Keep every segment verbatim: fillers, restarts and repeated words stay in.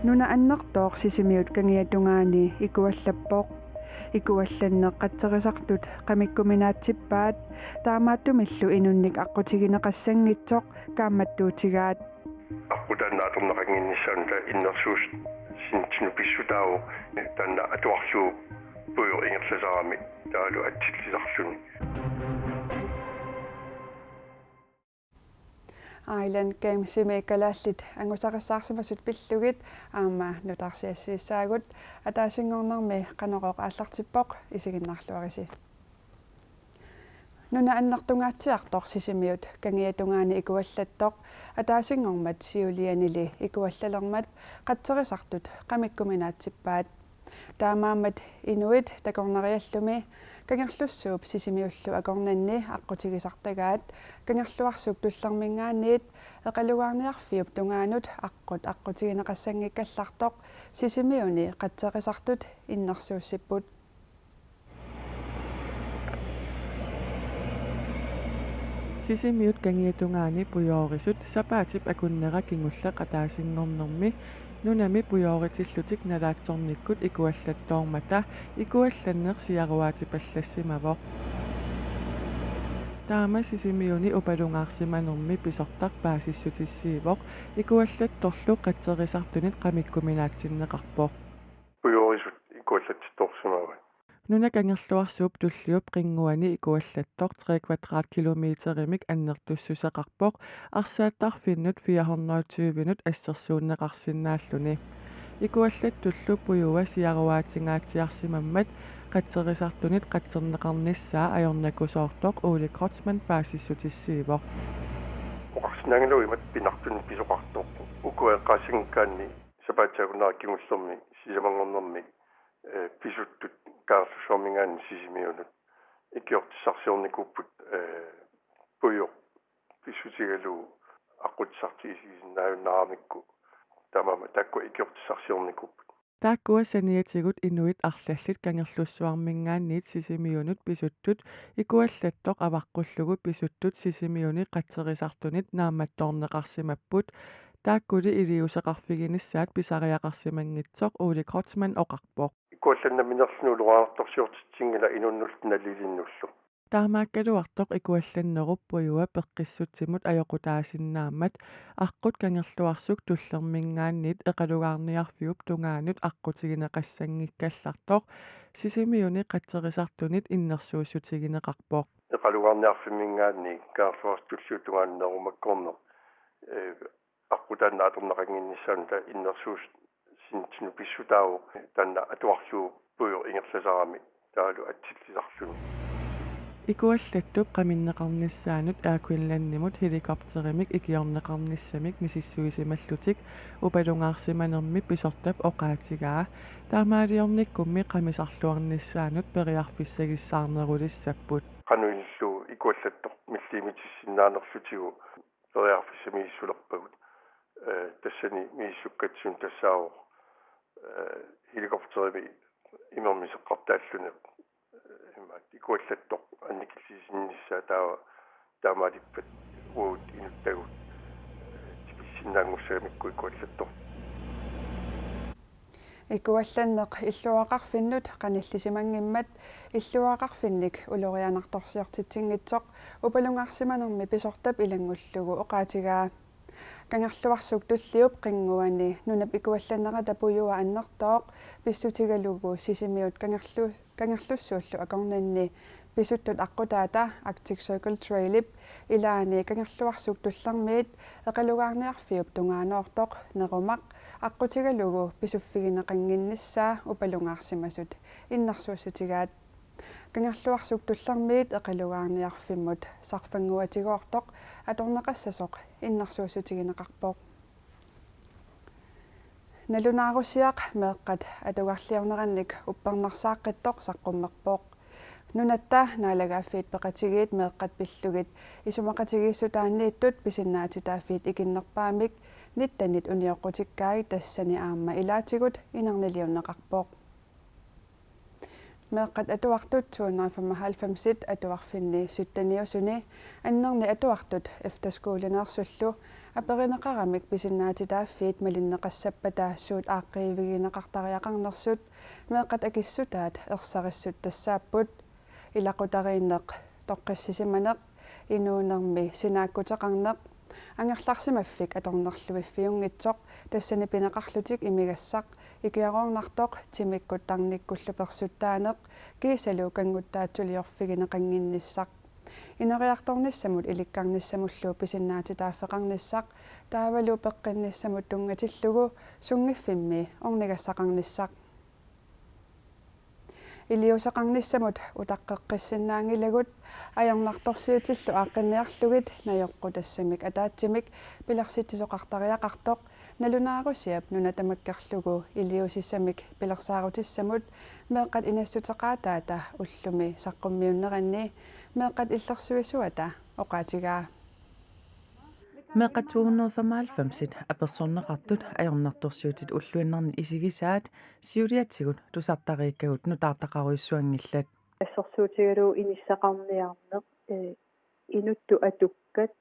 Nunap annertooq Sisimiut kangiatungaani ikuallappoq. Ikuallanneq qatserisartut qamikkuminaatsippaat, taamaattumillu inunnik aqqutigineqassanngitsoq kaammattuutigaat. Aqqut taanna atorneqannginnissaa una innersuussinnaanngitsoq pissutaavoq, taanna atuarlugu puigoq ingerlasarami taavalu atsillisarluni. Island Gamesimi kalaallit angusarissaarsimasut pillugit aamma nutaarsiassiissaagut. Ataasinngornermi Qanorooq aallartippoq, isiginnaarluarisi. Nunap annertungaatsiartoq Sisimiut kangiatungaani ikuallattoq ataasinngormat siulianili ikuallalermat qatserisartut qamikkuminaatsippaat. Taamaammat inuit takornariallumi Kangerlussuup Sisimiullu akornanni aqqutigisartagaat Kangerluarsuk Tullerminngaanniit Eqalugaarniarfiup tungaanut aqqut aqqutigineqassanngikkallartoq Sisimiuni qatserisartut innersuussipput. Sisimiut kangiatungaani pujoorisut sapaatip akunnera kingulleq ataasinngornermi nunami pujooritsillutik nalaatsornikkut ikuallattoormata ikuallanneq siaruaatipallassimavoq. Taama Sisimiuni upalungaarsimanermi pisortaq paasissutissiivoq ikuallattorlu qatserisartunit qamikkuminaatsinneqarpoq. Pujoorisut ikuallatsittoorsimavaat. Nuna Kangerluarsuup tulliup qinnguani ikuallattoq tre kvadratkilometerimik annertussuseqarpoq arsaattarfinnut fire hundrede og tyvenut assersuunneqarsinnaalluni. Ikuallattullu pujua siaruaatungaatsiarsimammat qatserisartunit qatserneqarnissaa ajornakusoortoq Ole Kreutzmann paasissutissiivoq. Oqarsinnaanngilagut imatut pinartunik pisoqartoq. Ukua eqqaassanngikkaanni sapaatip akunnera kingullermi sisamanngornermi, eh, pisuttut Kangerlussuarminngaanniit Sisimiunut ikiortissarsiornikuupput, eh, pujoq pissutigalugu aqqutissartik isigisinnaajunnaaramikku, taamaammat taakkua ikiortissarsiornikuupput. Taakkua saniatigut inuit arlallit Kangerlussuarminngaanniit Sisimiunut pisuttut ikuallattoq avaqqullugu pisuttut Sisimiuni qatserisartunit naammattoorneqarsimapput. Taakkuli iliuuseqarfiginissaat pisariaqarsimanngitsoq Ole Kreutzmann oqarpoq. Ikuallannaminerluni ulorianartorsiortitsinngilaq inunnullu nalilinnullu. Taamaakkaluartoq ikuallannerup pujua peqqissutsimut ajoqutaasinnaammat aqqut Kangerluarsuk Tullerminngaanniit Eqalugaarniarfiup tungaanut aqqutigineqassanngikkallartoq Sisimiuni qatserisartunit innersuussutigineqarpoq. Eqalugaarniarfimminngaanniit Kangerluarsuk Tulliup tungaanut nerumakkoorneq, eh, aqqut taanna atorneqannginnissaa una innersuussinnaanngitsoq pissutaavoq, taanna atuarlugu puigoq ingerlasarami taavalu atsillisarluni. Ikuallattup qaminneqarnissaanut Air Greenlandimut helikopterimik ikiorneqarnissamik misissuisimallutik upalungaarsimanermi pisortap oqaatigaa. Taamaaliornikkummi qamisarluarnissaanut periarfissagissaarnerulissapput. Qanoq ilillugu ikuallattoq milliimitissinnaanerlutigu periarfissaq misissulerpagut. Eh, tassani misissukkatsinni tassaavoq, eh, helikopterimi imermik seqqartaalluni, eh, imaattoq ikuallattoq annikillisinnissaa taava taamaalippat uagut inuttagut, eh, tipissinnaanngussagamikku ikuallattoq. Ikuallanneq illuaraqarfinnut qanillisimanngimmat illuaraqarfinnik ulorianartorsiortitsinngitsoq upalungaarsimanermi pisortap ilanngullugu oqaatigaa. Kangerluarsuk Tulliup qinnguani nunap ikuallannerata pujua annertooq pissutigalugu Sisimiut Kangerlu-, Kangerlussuullu akornanni pisuttut aqqutaata Arctic Circle Trailip ilaani Kangerluarsuk Tullermiit Eqalugaarniarfiup tungaanoortoq nerumaq aqqutigalugu pisuffigineqannginnissaa upalungaarsimasut innersuussutigaat. Kangerluarsuk Tullermiit Eqalugaarniarfimmut sarfannguatigoortoq atorneqassasoq innersuussutigineqarpoq. Nalunaarusiaq meeqqat atugarliornerannik uppernarsaaqqittoq saqqummerpoq. Nunatta Naalagaaffiit Peqatigiit meeqqat pillugit isumaqatigiissutaanniittut pisinnaatitaaffiit ikinnerpaamik nittenit unioqqutikkai tassani aamma ilaatigut inerniliunneqarpoq. Meeqqat atuartut to hundrede og femoghalvfemsit atuarfinni sytteniusuni annerni atuartut efterskoliniarsullu aperineqaramik pisinnaatitaaffiit malinneqassappata suut aaqqiivigineqartariaqarnersut meeqqat akissutaat ersarissut tassaapput: ilaqutariinneq, toqqissisimaneq, inuunermi sinaakkuteqarneq, angerlarsimaffik atornerluiffiunngitsoq, tassani pineqarlutik imigassaq, ikiaroornartoq, timikkut tarnikkullu persuttaaneq, kiisalu kannguttaatsuliorfigineqannginnissaq. Ineriartornissamut ilikkarnissamullu pisinnaatitaaffeqarnissaq taavalu peqqinnissamut tunngatillugu sunngiffimmi ornigassaqarnissaq. Iliuuseqarnissamut utaqqeqqissinnaanngilagut ajornartorsiutillu aaqqinniarlugit najoqqutassamik ataatsimik pilersitsisoqartariaqartoq nalunaarusiap nuna tamakkerlugu iliuusissamik pilersaarutissamut meeqqat inassuteqaataata ullumi saqqummiunneranni meeqqat illersuisuata oqaatigaa. Meeqqat to hundrede og femoghalvfemsit apersorneqartut ajornartorsiutit ulluinnarni isigisaat siuliatigut tusartariikkagut nutaartaqarujussuanngillat. Assersuutigalugu inissaqarniarneq, eh, inuttut atukkat,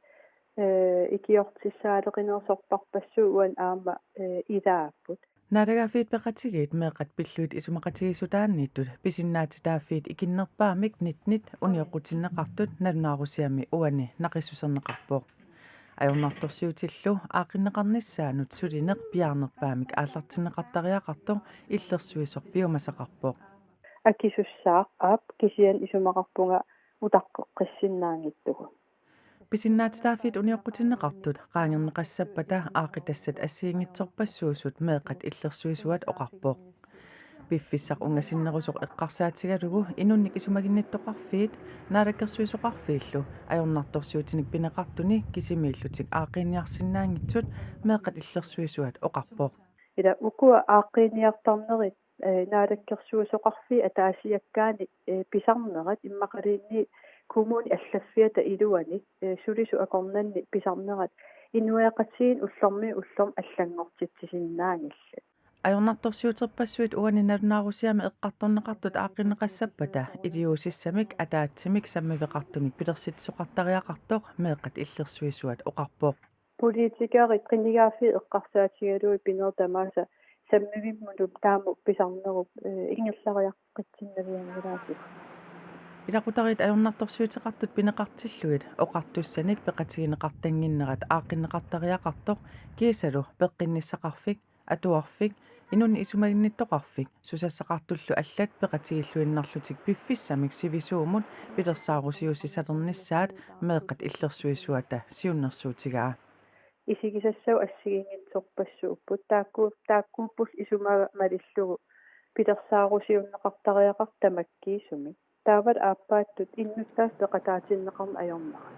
eh, ikiortissaaleqineq sorpassuit uani aamma, eh, ilaapput. Naalagaaffiit Peqatigiit meeqqat pillugit isumaqatigiissutaanniittut pisinnaatitaaffiit ikinnerpaamik nittenit unioqqutinneqartut nalunaarusiami uani naqissuserneqarpoq. Ajornartorsiutillu aaqqinneqarnissaannut sulineq piaarnerpaamik aallartinneqartariaqartoq illersuisoq piumasaqarpoq. Akisussaaq aap, kisianni isumaqarpunga utaqqeqqissinnaanngitsugut. Pisinnaatitaaffiit unioqqutinneqartut qaangerneqassappata aaqqitassat assigiinngitsorpassuusut meeqqat illersuisuat oqarpoq. Piffissaq unngasinnerusoq eqqarsaatigalugu inunnik isumaginnittoqarfiit naalakkersuisoqarfiillu ajornartorsiutinik pineqartuni kisimiillutik aaqqiiniarsinnaanngitsut meeqqat illersuisuat oqarpoq. Ila ukua aaqqiiniartarnerit, eh, naalakkersuisoqarfiit ataasiakkaani, eh, pisarnerat immaqaluunniit kommuni allaffiata iluani, eh, sulisut akornanni pisarnerat inuiaqatigiinni ullormiit ullormut allanngortitsisinnaanngillat. Ajornartorsiuterpassuit uani nalunaarusiami eqqartorneqartut aaqqinneqassappata iliuusissamik ataatsimik sammiveqartumik pilersitsisoqartariaqartoq meeqqat illersuisuat oqarpoq. Politikerit qinigaaffiit eqqarsaatigalugit pinerit tamaasa sammivimminut taama pisarnerup, eh, ingerlariaqqitsinnavianngilaarlutik. Ilaqutariit ajornartorsiuteqartut pineqartillugit oqartussanik peqatigineqartannginnerat aaqqinneqartariaqartoq kiisalu peqqinnissaqarfik, atuarfik, inunnik isumaginnittoqarfik, susassaqartullu allat peqatigilluinnarlutik piffissamik sivisuumut pilersaarusiuissalernissaat meeqqat illersuisuata siunnersuutigaa. Isigisassat assigiinngitsorpassuupput, taakku-, taakkuupput isumaga malillugu pilersaarusiunneqartariaqartut tamakkiisumik. Taavalu aappaattut innuttaasut peqataatinneqarneq ajorneraat.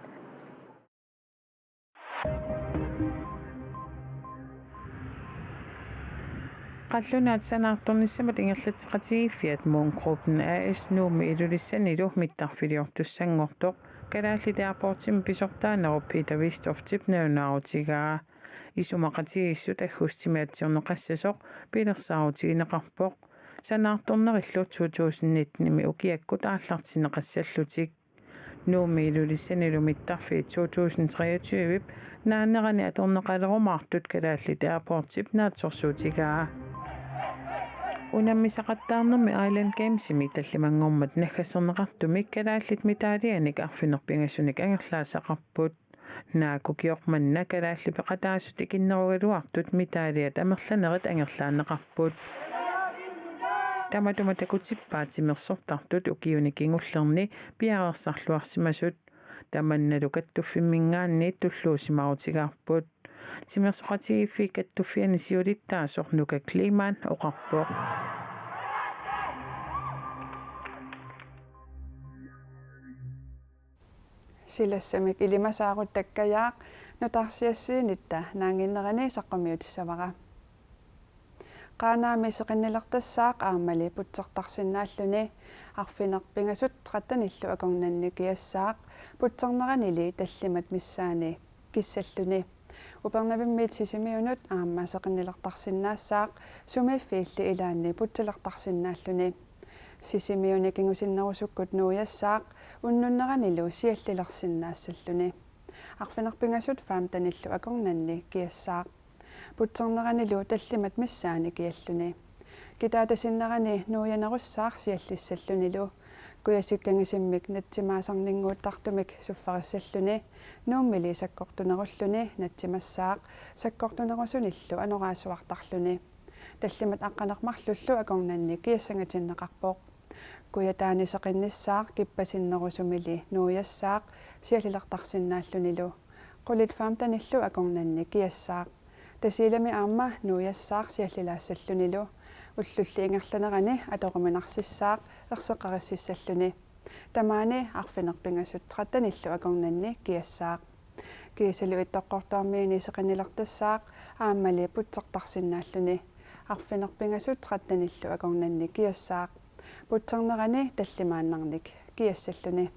Qallunaat sanaartornissamut ingerlatseqatigiiffiat Moongruppen A/S Nuummi Ilulissanilu mittarfiliortussanngortoq Kalaallit Airportsimi pisortaanerup Peter Vistoftip nalunaarutigaa. Isumaqatigiissut aggustimi atsiorneqassasoq pilersaarutigineqarpoq, sanaartornerillu to tusind nittenimi ukiakkut aallartinneqassallutik. Nuummi Ilulissanilu mittarfiit to tusind treogtyve naanerani atorneqalerumaartut Kalaallit Airportsip naatsorsuutigaa. Unammisaqattaarnermi Island Gamesimi tallimanngormat naggaserneqartumik kalaallit medailianik arfineq-pingasunik angerlaassaqarput. Naak ukioq manna kalaallit peqataasut ikinnerugaluartut medailiat amerlanerit angerlaanneqarput. Tamatuma takutippaat timersortartut ukiuni kingullerni piareersarluarsimasut. Tamannalu kattuffimminngaanniit tulluusimaarutigaarput. Timersoqatigiiffiit Kattuffianni siulittaasoq Nuka Kleemann oqarpoq. Silassamik ilimasaarut takkajaaq nutaarsiassiinitta naannginnerani saqqummiutissavara. Qaanaami seqinnilertassaaq aammali putsertarsinnaalluni, arfineq-pingasut trettenillu akornanni kiassaaq putserneranili tallimat missaanni kissalluni. Upernavimmiit Sisimiunut aamma seqinnilertarsinnaassaaq sumiiffiilli ilaanni putsilertarsinnaalluni. Sisimiuni kingusinnerusukkut nuiassaaq unnunneranilu siallilersinnaassalluni. Arfineq-pingasut femtenillu akornanni kiassaaq. Putserneranilu tallimat missaani kialluni. Kitaatasinnerani nuianerussaaq siallissallunilu. Kujasikkanngisimmik natsimaasarninnguuttartumik sufferissalluni. Nuummili sakkortunerulluni natsimassaaq sakkortunerusunillu anoraasuartarluni. Tallimat aqqaneq-marlullu akornanni kiassangatinneqarpoq. Kujataani seqinnissaaq kippasinnerusumili nuiassaaq siallilertarsinnaallunilu. Qulit femtenillu akornanni kiassaaq. Tasiilami aamma nuiassaaq siallilaassallunilu. Ullulli ingerlanerani atoruminarsissaaq erseqqarissalluni. Tamaani arfineq-pingasut trettenillu akornanni kiassaaq. Kiasalu Ittoqqortoormiini seqinnilertassaaq aammali putsertarsinnaalluni. Arfineq-pingasut trettenillu akornanni kiassaaq. Putsernerani tallimaannarnik kiassalluni.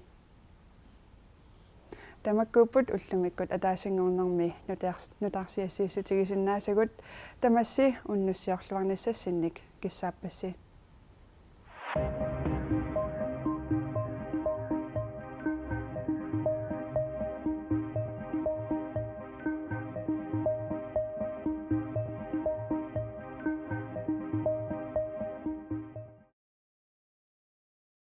Tamakkuupput ullumikkut ataasinngornermi nutaars-, nutaarsiassiissutigisinnaasagut. Tamassi unnussiorluarnissassinnik kissaappassi.